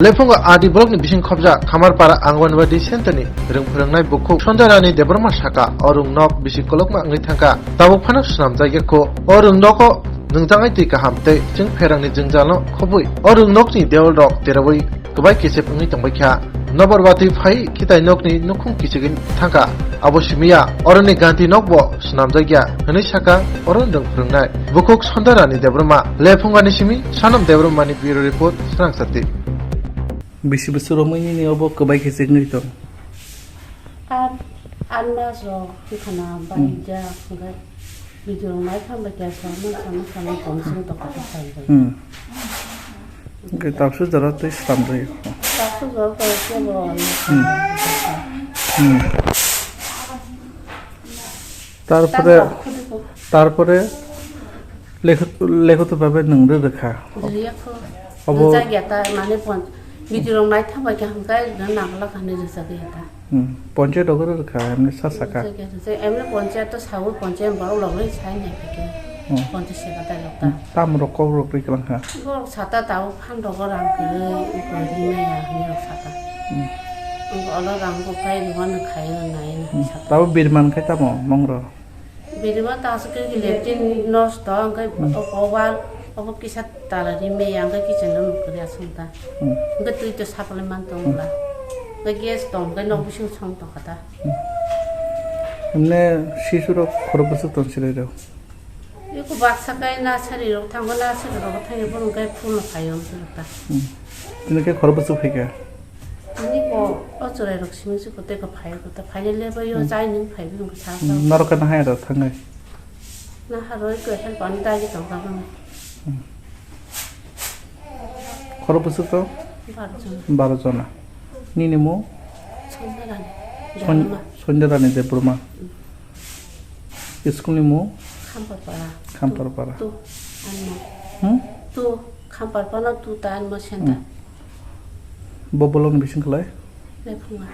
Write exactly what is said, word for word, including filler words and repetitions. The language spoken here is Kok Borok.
Lephungo R D block ni bising khobjak Khamarpara Anganwadi center ni rwng phwrwngnai bukhuk Sanjay Rani Debbarma saka, o rwng nok bisi kolokma wngwi thangkha, tabuk phano swnamjakya kho. O rwng nogo nwngjagwi twi kaham tei chwng pherangni jwngjalno khobwi o rwng nokni dewal rok terawi kwbai kichep wngwi tongbaikha. Nobor watwi phai khitai nokni nukhung kichigwi thangkha. Abo simiya, oroni ganti nokbo swnamjakya, hwnwi sakha oro rwng phwrwngnai bukhuk Sanjay Rani Debbarma. Lephungani simi Sanam Debbarmani bureau report, Srangchati. Bisi bwswk romwi nini obo kwbai khe chengwi tong? At, at mas rok twi khana bai, hmm, ja, hwnkhe video rok nai thang bai khe sama sama sama commission tong kha thang bai. Hmm. Hwnkhe tabsu jora tei slam rwi. Tabsu jora tei kebo. Hmm. Hmm. Tarpore, tarpore lekho-, lekhoto babe nwng rw rwkha. Riyakho. Obo rwjak ya ta, mane pon-, video rok nai thang bai khe hwnkhai nang nangla kha hinwi rwjak ya ta. Hmm. Ponchayat rok rw rwkha, emni sa saka. Rwjak ya, rwjak. Emni ponchayat to sawi ponchayat borok logwi sai nai khe. Hmm. Ponchayat secretary rok ta. Hmm. Tam rok kok rok rwi kwlang kha. Borok sata tabuk phan rogo rang kwrwi, uko ri maya hinwi rok sata. Hmm. Uko olo rang bo kai rwmani khai rw nai hinwi sata. Tabuk birman khai tamo mong rok? Birma ta aswk khe latrine nosto, hwnkhe, hmm, obo wall, obo kisa tala ri maya, hwnkhe kitchen room kwrwi aswk ta. Hmm. Hwnkhe twi to supply man tong, hmm, bwla. Hwnkhe gas tong, hwnkhe nok bising song tong kha ta. Hmm. Emne sisu rok khoro bwswk tong chwrai rok? Eko baksa kai nursery rok thango, nursery rok thangwi bono hwnkhe phone no phaio hwnkhe ta. Hmm. Tini khe khoro bwswk phaikha? Ani ko o chwrai rok simi se kote ko phai ko ta phai le ba yo, hmm, jai nung phai bi nung sa sa. Hmm, norok kana hai ro thangai. Na ha roi ko help an dagi tong ka bang. Hmm. Khoro bwswk to? Baro jona. Baro jona. Nini mo? Sonja Rani. Son-, Debbarma. Sonja Rani Debbarma. Hmm. School ni mo? Khamparpara. Khamparpara. Tu, tu, anmo. Hmm? Tu, Khamparpara tu ta anmo center. Hmm. Bo bolong ni bising khlai? Lephunga.